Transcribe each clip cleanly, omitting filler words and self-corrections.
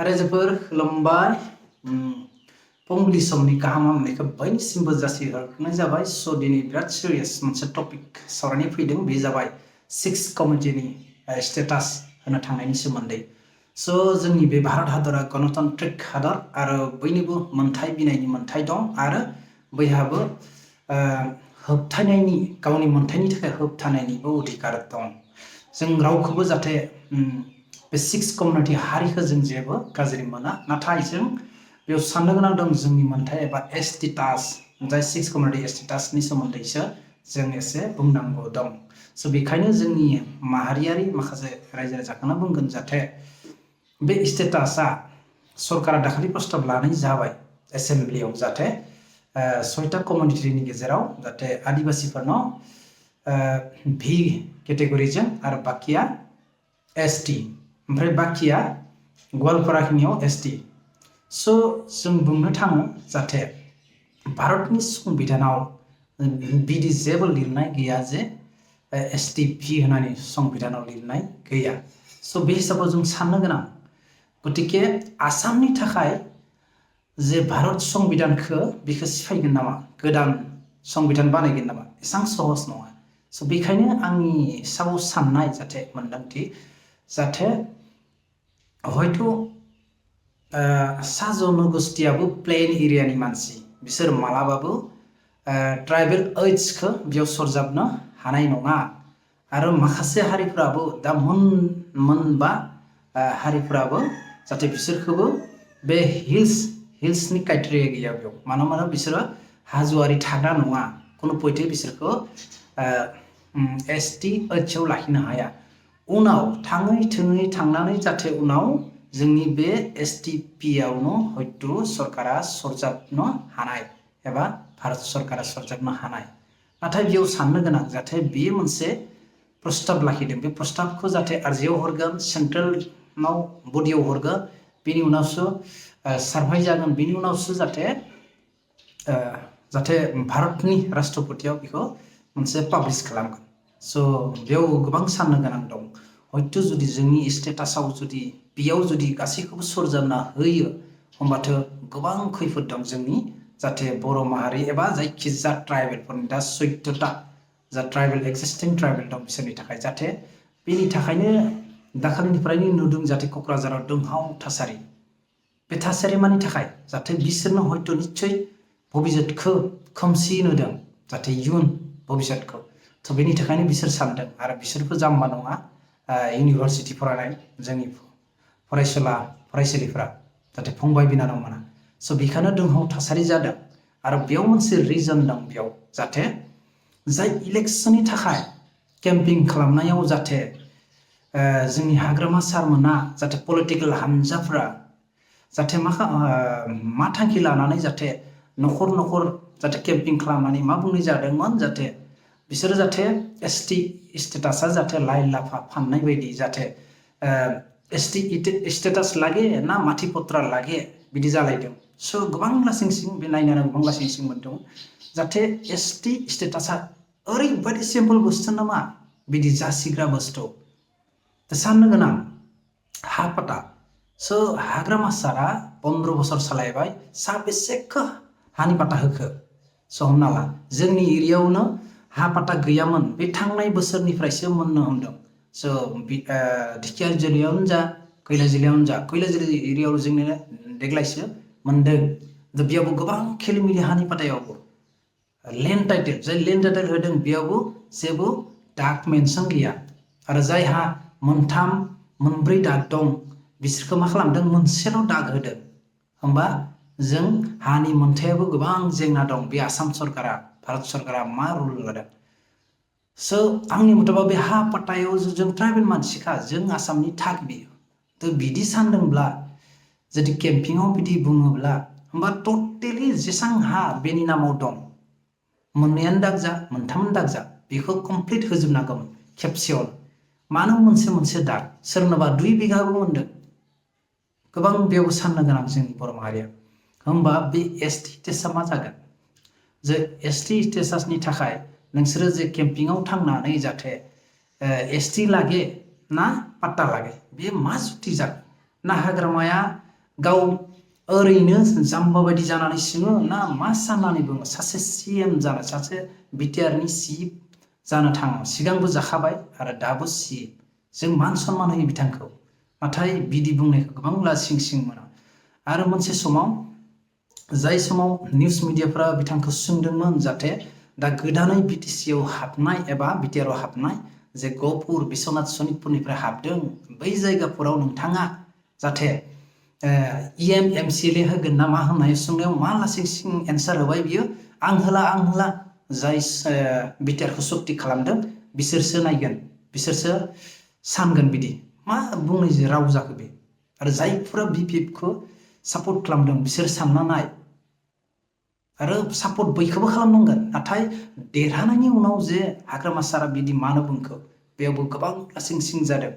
रायजोफोर खुलुमबाय फुंबिलि समनि गाहाम हामलायनायखौ बयनिसिमबो जासिहरनाय जाबाय। स' दिनै बिराद सिरियास मोनसे टपिक सावरायनो फैदों, बे जाबाय 6 कमिटिनि स्टेटास होनो थांनायनि सोमोन्दै। स' जोंनि बे भारत हादरा गणतान्त्रिक हादर आरो बयनिबो मोनथाय बिनायनि मोनथाय दं आरो बयहाबो होबथानायनि गावनि मोनथायनि थाखाय होबथानायनिबो अधिकार दं। जों रावखौबो जाहाथे बे 6 कमिउनिटि हारिखौ जों जेबो गाज्रि मोना, नाथाय जों बेयाव साननो गोनां दं जोंनि मोनथाय एबा स्टेटास, जाय 6 कमिउनिटि स्टेटासनि सोमोन्दैसो जों एसे बुंनांगौ दं। स' बेखायनो जोंनि माहारियारि माखासे रायजो राजाखौनो बुंगोन जाहाथे बे स्टेटासआ सरकारा दाखालि प्रस्ताब लानाय जाबाय एसेम्ब्लियाव, जाहाथे 6टा कमिउनिटिनि गेजेराव जाहाथे आदिबासिफोरनाव भि केटेगरिजों आरो बाकिया एसटी, ओमफ्राय बाकिया गवालपाराखिनियाव एसटी। स' जों बुंनो थाङो जाहाथे भारतनि संबिधानाव बिदि जेबो लिरनाय गैया जे एसटी भि होननानै संबिधानाव लिरनाय गैया। स' बे हिसाबाव जों साननो गोनां, गतिके आसामनि थाखाय जे भारत संबिधानखौ बेखौ सिफायगोन नामा, गोदान संबिधान बानायगोन नामा, एसेबां सहस नङा। स' बेखायनो आंनि हिसाबाव साननाय जाहाथे मोन्दांथि जाहाथे हयथ' सा जनगोष्ठीयाबो प्लेन एरियानि मानसि, बिसोर मालाबाबो ट्राइबेल ओइथ्सखौ बेयाव सरजाबनो हानाय नङा। आरो माखासे हारिफ्राबो दा मोनबा हारिफ्राबो जाहाथे बिसोरखौबो बे हिल्सनि क्राइटेरिया गैया बेयाव, मानोना बिसोरो हाजोआरि थाग्रा नङा, खुनु पयथे बिसोरखौ एसटी ओइथ्सआव लाखिनो हाया। उनाव थाङै थांनानै जाहाथे उनाव जोंनि बे एसटी पिआवनो हयथ' सरकारा सरजाबनो हानाय एबा भारत सरकारा सरजाबनो हानाय। नाथाय बेयाव साननो गोनां जाहाथे बेयो मोनसे प्रस्ताब लाखिदों, बे प्रस्ताबखौ जाहाथे आरजिआव हरगोन, सेन्ट्रेलनाव बडियाव हरगोन, बेनि उनावसो सारभाइ जागोन, बेनि उनावसो जाहाथे भारतनि राष्ट्रपतियाव बेखौ मोनसे पाब्लिश खालामगोन। स' बेयाव गोबां साननो गोनां दं। हयथ' जुदि जोंनि स्टेटासाव जुदि बेयाव जुदि गासैखौबो सरजाबना होयो, होमबाथ' गोबां खैफोद दं जोंनि जाहाथे बर' माहारि एबा जायखिजाया ट्राइबेलफोरनि दा 14टा जा ट्राइबेल एक्सिस्टिं ट्राइबेल दं बिसोरनि थाखाय। जाहाथे बेनि थाखायनो दाखालिनिफ्रायनो नुदों जाहाथे क'क्राझाराव दुंहाव थासारि। बे थासारि मानि थाखाय जाहाथे बिसोरनो हयथ' निस्सय भबिष्यतखौ खोमसि नुदों, जाहाथे इयुन भबिष्यतखौ। थ' बेनि थाखायनो बिसोर सानदों, आरो बिसोरबो जाम्बा नङा इउनिभारसिटि फरायनाय जोंनि फरायसालिफ्रा, जाहाथे फंबाय बिनानावमोना। स' बेखायनो दुंहाव थासारि जादों। आरो बेयाव मोनसे रिजन दं, बेयाव जाहाथे जाय इलेक्सननि थाखाय केम्पिं खालामनायाव जाहाथे जोंनि हाग्रामा सारमोना जाहाथे पलिटिकेल हानजाफ्रा जाहाथे मा थांखि लानानै जाहाथे न'खर जाहाथे केम्पिं खालामनानै मा बुंनाय जादोंमोन, जाहाथे बिसोरो जाहाथे एसटी स्टेटासा जाहाथे लाइ लाफा फाननाय बायदि, जाहाथे एसटी स्टेटास लागे ना माथि पत्रा लागे बिदि जालायदों। स' गोबां लासिंसिं बे नायनानै गोबां लासिंसिं मोनदों जाहाथे एसटी स्टेटासा ओरैबायदि सिम्पल बुस्थु नामा, बिदि जासिग्रा बुस्थु। साननो गोनां हा पाटा। स' हाग्रामा सारा 15 बोसोर सालायबाय, साबेसेखौ हानि पाटा होखो? स' हमना ला जोंनि एरियायावनो हा पाटा गैयामोन, बे थांनाय बोसोरनिफ्रायसो मोननो हमदों। स' ढेकियाजुलियावनो जा, कैलाजिलियावनो जा, कैलाजिलि एरियायाव जोंनो देग्लायसो मोनदों। दा बेयावबो गोबां खेलिमेलि हानि पाटायावबो लेन्ड टाइटेल, जाय लेन्ड टाइटेल होदों बेयावबो जेबो डाक मेनसन गैया। आरो जायहा 3, 4 डाक दं बिसोरखौ मा खालामदों, मोनसेल' डाक होदों। होमबा जों हानि मोनथायाबो गोबां जेंना दं। बे आसाम सरकारा, भारत सरकारा मा रुल लादों? स' आंनि मथेबा बे हा पाटायाव जों ट्राइबेल मानसिखा, जों आसामनि थागिबि। थ' बिदि सानदोंब्ला जुदि केम्पिङाव बिदि बुङोब्ला, होमबा टटेलि जेसां हा बेनि नामाव दं, 2 दाग जा, 3 दाग जा, बेखौ कमप्लिट होजोबनांगौमोन खेबसेयावनो। मानो मोनसे दाग? सोरनोबा 2 बिघाबो मोनदों। गोबां बेयावबो साननो गोनां जोंनि बर' माहारिया। होमबा बे एसटी स्टेटासा मा जागोन? जे एसटी स्टेटासनि थाखाय नोंसोरो जे केम्पिङाव थांनानै जाहाथे एसटी लागे ना पाट्टा लागे, बे मा जुक्ति जागोन? ना हाग्रामाया गाव ओरैनो जाम्बा बायदि जानानै सोङो ना मा साननानै बुङो सासे CM जानो सासे बिटिआरनि चिफ जानो थाङो सिगांबो जाखाबाय आरो दाबो चिफ जों मान सनमान होयो बिथांखौ नाथाय बिदि बुंनायखौ गोबां लासिं सिं मोनो आरो मोनसे समाव जाय समाव निउस मिडियाफ्रा बिथांखौ सोंदोंमोन जाहाथे दा गोदानै BTC-आव हाबनाय एबा बिटिआरआव हाबनाय जे गहपुर बिश्वनाथ सनितपुरनिफ्राय हाबदों बै जायगाफोराव नोंथाङा जाहाथे EM MCLA होगोन ना मा होननाय सोंनायाव मा लासिं सिं एन्सार होबाय बियो आं होला जाय बिटिआरखौ सक्ति खालामदों बिसोरसो नायगोन बिसोरसो सानगोन बिदि मा बुंनाय राव जाखो बे आरो जायफोरा BPF-खौ सापर्ट खालामदों बिसोर सानना नाय आरो सापर्ट बयखौबो खालामनांगोन नाथाय देरहानायनि उनाव जे हाग्रामा सारा बिदि मानो बुंखो बेयावबो गोबां लासिं सिं जादों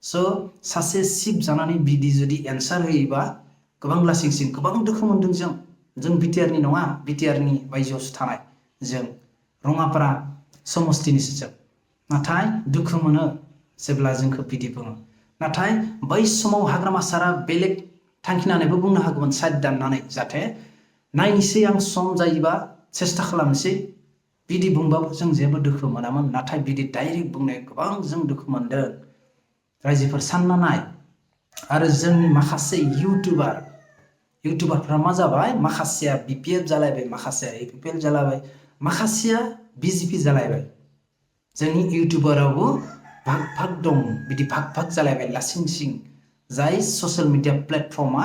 सासे चिफ जानानै बिदि जुदि एन्सार होयोबा गोबां लासिं सिं गोबां दुखु मोनदों जों बिटिआरनि नङा बिटिआरनि बायजोआवसो थानाय जों रङापारा समस्तिनिसो जों नाथाय दुखु मोनो जेब्ला जोंखौ बिदि बुङो नाथाय बै समाव हाग्रामा सारा बेलेग थांखिनानैबो बुंनो हागौमोन साइड दाननानै जाहाथे नायनोसै आं सम जायोबा सेस्था खालामनोसै बिदि बुंबाबो जों जेबो दुखु मोनामोन नाथाय बिदि डाइरेक्ट बुंनाय गोबां जों दुखु मोनदों रायजोफोर सानना नाय आरो जोंनि माखासे इउटुबारफ्रा मा जाबाय माखासेया BPF जालायबाय माखासेया APPL जालायबाय माखासेया BJP जालायबाय जोंनि इउटुबारावबो भाग दं बिदि भाग जालायबाय लासिं सिं जाय ससियेल मिडिया प्लेटफर्मा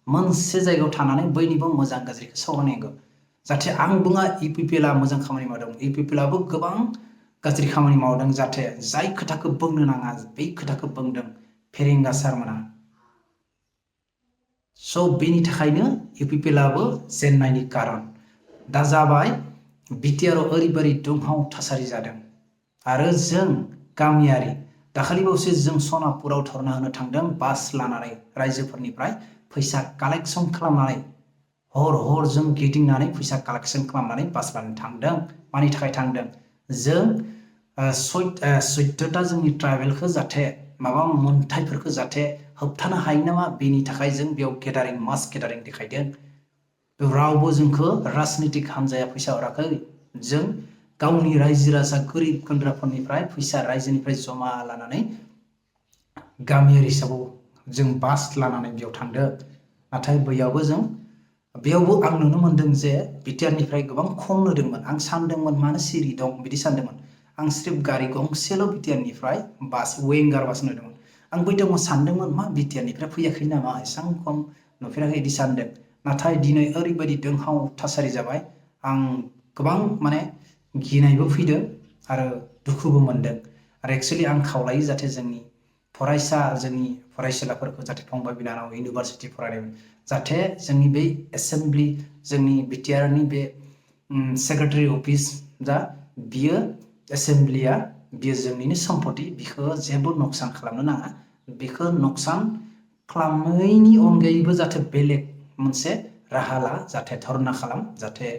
मोनसे जायगायाव थानानै बयनिबो मोजां गाज्रिखौ सावरायनांगौ जाहाथे आं बुङा EPPL-आ मोजां खामानि मावदों EPPL-आबो गोबां गाज्रि खामानि मावदों जाहाथे जाय खोथाखौ बुंनो नाङा बै खोथाखौ बुंदों फेरेंगा सारमोना बेनि थाखायनो EPPL-आबो जेननायनि कारन दा जाबाय बिटिआरआव ओरैबायदि दुंहाव थासारि जादों आरो जों गामियारि दाखालिबावसो जों सनापुराव धरना होनो थांदों बास लानानै रायजोफोरनिफ्राय फैसा कालेक्सन खालामनानै हर जों गिदिंनानै फैसा कालेक्सन खालामनानै बास लानो थांदों मानि थाखाय थांदों जों 14टा जोंनि ट्राइबेलखौ जाहाथे माबा मोन्थायफोरखौ जाहाथे होबथानो हायो नामा बेनि थाखाय जों बेयाव मास गेदारिं देखायदों रावबो जोंखौ राजनितिक हान्जाया फैसा हराखै जों गावनि रायजो राजा गोरिब गुन्द्राफोरनिफ्राय फैसा रायजोनिफ्राय जमा लानानै गामियारि हिसाबाव जों बास लानानै बेयाव थांदों नाथाय बेयावबो आं नुनो मोनदों जे बिटिआरनिफ्राय गोबां खम नुदोंमोन आं सानदोंमोन मानो सिरि दं बिदि सानदोंमोन आं सिर्फ गारि गंसेल' बिटिआरनिफ्राय बास विंगार बास नुदोंमोन आं बै दङ सानदोंमोन मा बिटिआरनिफ्राय फैयाखै नामा एसेबां खम नुफेराखै बिदि सानदों नाथाय दिनै ओरैबायदि दुंहाव थासारि जाबाय आं गोबां माने गिनायबो फैदों आरो दुखुबो मोनदों आरो एक्सुवेलि आं खावलायो जाहाथे जोंनि फरायसुलाफोरखौ जाहाथे फंबाय बिनानाव इउनिभारसिटि फरायनाय जाहाथे जोंनि बे एसेम्ब्लि जोंनि बिटिआरनि बे सेक्रेटारि अफिस जा बियो एसेम्ब्लिया बियो जोंनिनो सम्पति बिखौ जेबो नकसान खालामनो नाङा बिखौ नकसान खालामनायनि अनगायैबो जाहाथे बेलेग मोनसे राहा ला जाहाथे धरना खालाम जाहाथे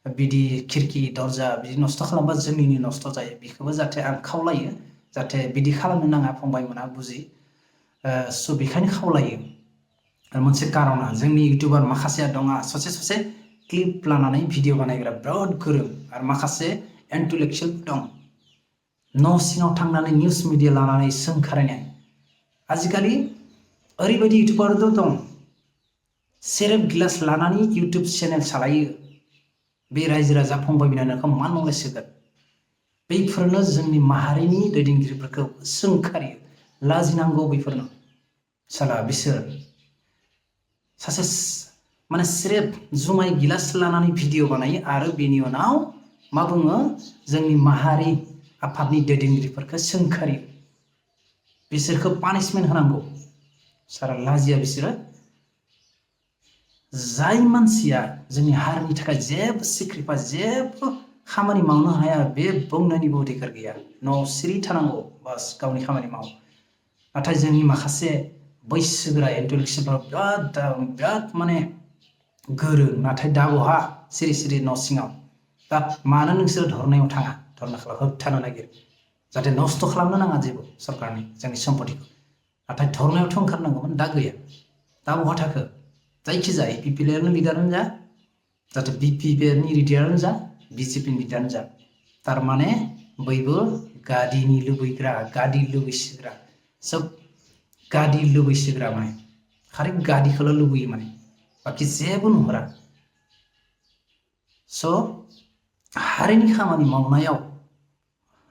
बिदि खिरखि दरजा बिदि नस्थ' खालामबा जोंनिनो नस्थ' जायो बिखौबो जाहाथे आं खावलायो जाहाथे बिदि खालामनो नाङा फंबायमोना बुजि बेखायनो खावलायो मोनसे कारना जोंनि इउटुबार माखासेया दङ ससे क्लिप लानानै भिडिअ बानायग्रा बिराद गोरों आरो माखासे इन्टेलेक्चुवेल दं न' सिङाव थांनानै निउस मिडिया लानानै सोंखारायनाय आजिखालि ओरैबायदि इउटुबारबो दं सेरेब गिलास लानानै इउटुब चेनेल सालायो बे रायजो राजा फंबाय बिनानावखौ मान नलेज होगोन बैफोरनो जोंनि माहारिनि दैदेनगिरिफोरखौ सोंखारियो लाजिनांगौ बैफोरनो साला बिसोर सासे माने सेरेब जुमाय गिलास लानानै भिडिअ बानायो आरो बेनि उनाव मा बुङो जोंनि माहारि आफादनि दैदेनगिरिफोरखौ सोंखारियो बिसोरखौ पानिशमेन्ट होनांगौ सारा लाजिया बिसोरो जाय मानसिया जोंनि हारिनि थाखाय जेबो सेक्रिफाइस जेबो खामानि मावनो हाया बे बुंनायनिबो अधिकार गैया न'आव सिरि थानांगौ बास गावनि खामानि माव नाथाय जोंनि माखासे बैसोगोरा इन्टेलेक्चुवेलफोरा बिराद माने गोरों नाथाय दा बहा सिरि न' सिङाव दा मानो नोंसोर धरनायाव थाङा धरना खालाम होबथानो नागिरो जाहाथे नस्थ' खालामनो नाङा जेबो सरकारनि जोंनि सम्पतिखौ नाथाय धरनायावथ' ओंखारनांगौमोन दा गैया दा बहा थाखो जायखिजाया APPLनि लिडारानो जा जाहाथे BPPनि लिडारानो जा BJPनि लिडारानो जा थारमाने बयबो गादिनि लुबैग्रा गादि लुबैसोग्रा सोब गादि लुबैसोग्रा माने खालि गादिखौल' लुबैयो माने बाखि जेबो नुहुरा स' हारिनि खामानि मावनायाव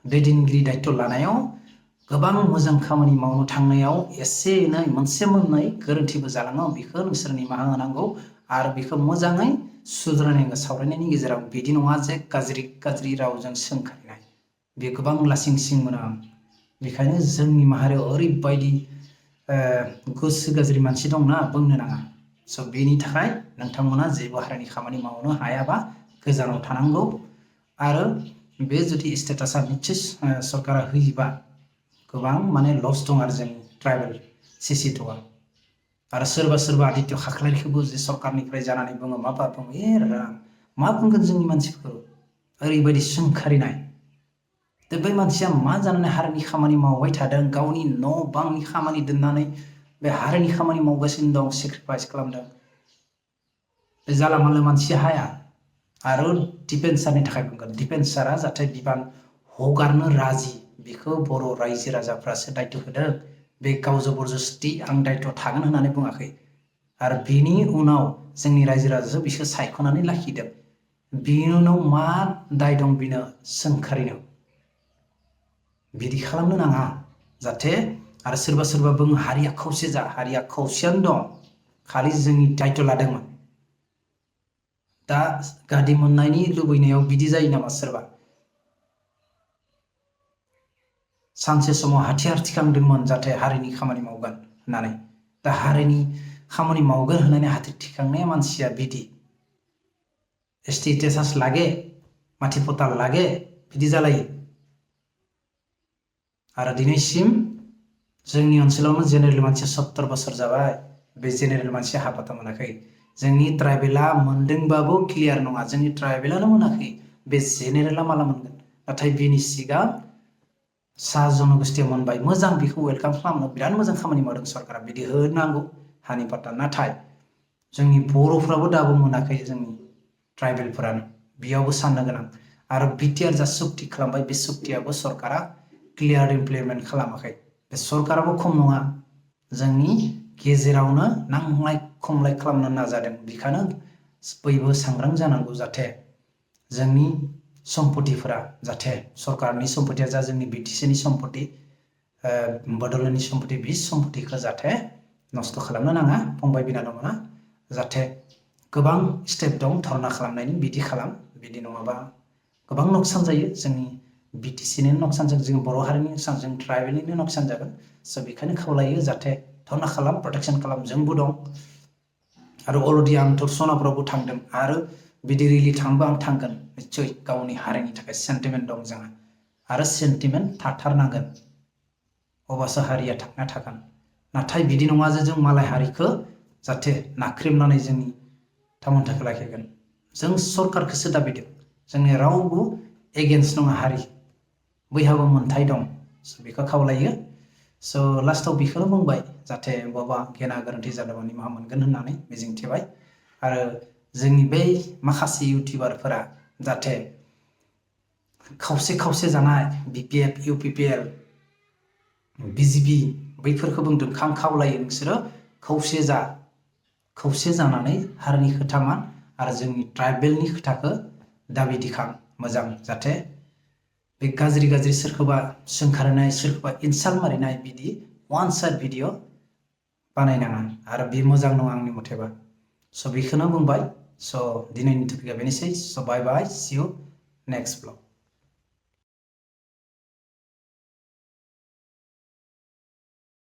दैदेनगिरि दायित्व लानायाव गोबां मोजां खामानि मावनो थांनायाव एसे एनै मोनसे मोननै गोरोन्थिबो जालाङो बेखौ नोंसोर निमाहा होनांगौ आरो बेखौ मोजाङै सुद्रायनांगौ सावरायनायनि गेजेराव बिदि नङा जे गाज्रि रावजों सोंखारिनाय बे गोबां लासिं सिं मोनो आं बेखायनो जोंनि माहारियाव ओरैबायदि गोसो गाज्रि मानसि दंना बुंनो नाङा स' बेनि थाखाय नोंथांमोना जेबो हारिनि खामानि मावनो हायाबा गोजानाव थानांगौ आरो बे जुदि स्टेटासा निश्चय सरकारा होयोबा गोबां माने लस दं आरो जों ट्राइबेल CC2आ आरो सोरबा आदित्य खाख्लारिखौबो जे सरकारनिफ्राय जानानै बुङो माबा बुङो मा बुंगोन जोंनि मानसिफोरखौ ओरैबायदि सोंखारिनाय दा बै मानसिया मा जानानै हारिनि खामानि मावबाय थादों गावनि न' बांनि खामानि दोननानै बे हारिनि खामानि मावगासिनो दं सेक्रिफाइस खालामदों बे जाला माला मानसिया हाया आरो डिफेन्सारनि थाखाय बुंगोन डिफेन्सारा जाहाथे बिबान हगारनो राजि बेखौ बर' रायजो राजाफ्रासो दायित्व होदों बे गाव जबरदस्ति आं दायित्व थागोन होननानै बुङाखै आरो बिनि उनाव जोंनि रायजो राजाजों बिसोर सायख'नानै लाखिदों बिनि उनाव मा दाय दं बिनो सोंखारिनो बिदि खालामनो नाङा जाहाथे आरो सोरबा बुङो हारिया खौसे जा हारिया खौसेयानो दं खालि जोंनि दायित्व लादोंमोन दा गादि मोननायनि लुबैनायाव बिदि जायो नामा सोरबा सानसे समाव हाथियार थिखांदोंमोन जाहाथे हारिनि खामानि मावगोन होननानै दा हारिनि खामानि मावगोन होननानै हाथियार थिखांनाया मानसिया बिदि स्टेटास लागे माथि पता लागे बिदि जालायो आरो दिनैसिम जोंनि ओनसोलावनो जेनेरेल मानसिया 70 बोसोर जाबाय बे जेनेरेल मानसिया हाबाथा मोनाखै जोंनि ट्राइबेला मोनदोंबाबो क्लियार नङा जोंनि ट्राइबेलानो मोनाखै बे जेनेरेला माला मोनगोन नाथाय बेनि सिगां सा जनगोष्ठीया मोनबाय मोजां बेखौ वेलकाम खालामनो बिराद मोजां खामानि मावदों सरकारा बिदि होनांगौ हानि पाट्टा नाथाय जोंनि बर'फ्राबो दाबो मोनाखै जोंनि ट्राइबेलफोरानो बेयावबो साननो गोनां आरो BTR जा सुक्ति खालामबाय बे सुक्तियाबो सरकारा क्लियार इमप्लिमेन्ट खालामाखै बे सरकाराबो खम नङा जोंनि गेजेरावनो नांलाय खमलाय खालामनो नाजादों बेखायनो बयबो सांग्रां जानांगौ जाहाथे जोंनि सम्पतिफोरा जाहाथे सरकारनि सम्पतिया जा जोंनि BTCनि सम्पति बड'लेण्डनि सम्पति बे सम्पतिखौ जाहाथे नस्थ' खालामनो नाङा फंबाय बिनानावमोना जाहाथे गोबां स्टेप दं धरना खालामनायनि बिदि खालाम बिदि नङाबा गोबां नकसान जायो जोंनि BTCनि नकसान जागोन जोंनि बर' हारिनि नकसान जों ट्राइबेलनिनो नकसान जागोन स' बेखायनो खावलायो जाहाथे धरना खालाम प्रटेक्शन खालाम जोंबो दं आरो अलरेडि आंथ' सनापुरावबो थांदों आरो बिदि रिलि थांबा आं थांगोन निश्चय गावनि हारिनि थाखाय सेन्टिमेन्ट दं जोंहा आरो सेन्टिमेन्ट थाथारनांगोन अब्लासो हारिया थांना थागोन नाथाय बिदि नङा जे जों मालाय हारिखौ जाहाथे नाख्रेबनानै जोंनि थामोनथाखौ लाखिगोन जों सरकारखौसो दाबिदों जोंनि रावबो एगेन्स्ट नङा हारि बयहाबो मोन्थाय दं बेखौ खावलायो स' लास्टाव बेखौनो बुंबाय जाहाथे बबा गेना गोरोन्थि जादोंबा निमाहा मोनगोन होननानै मिजिंथिबाय आरो जोंनि बै माखासे इउटिउबारफोरा जाहाथे खावसे जानाय BPF UPPL BJP बैफोरखौ बुंदों आं खावलायो नोंसोरो खौसे जानानै हारिनि खोथा मान आरो जोंनि ट्राइबेलनि खोथाखौ दाबि दिखां मोजां जाहाथे बे गाज्रि सोरखौबा सोंखारनाय सोरखौबा इनसाल्ट मारिनाय बिदि वान साइड भिडिअ बानायनाङा आरो बे मोजां नङा आंनि मथेबा स' बेखौनो बुंबाय स' दिनैनि टपिकआ बेनोसै स' बाय बाय सि इउ नेक्स्ट ब्लग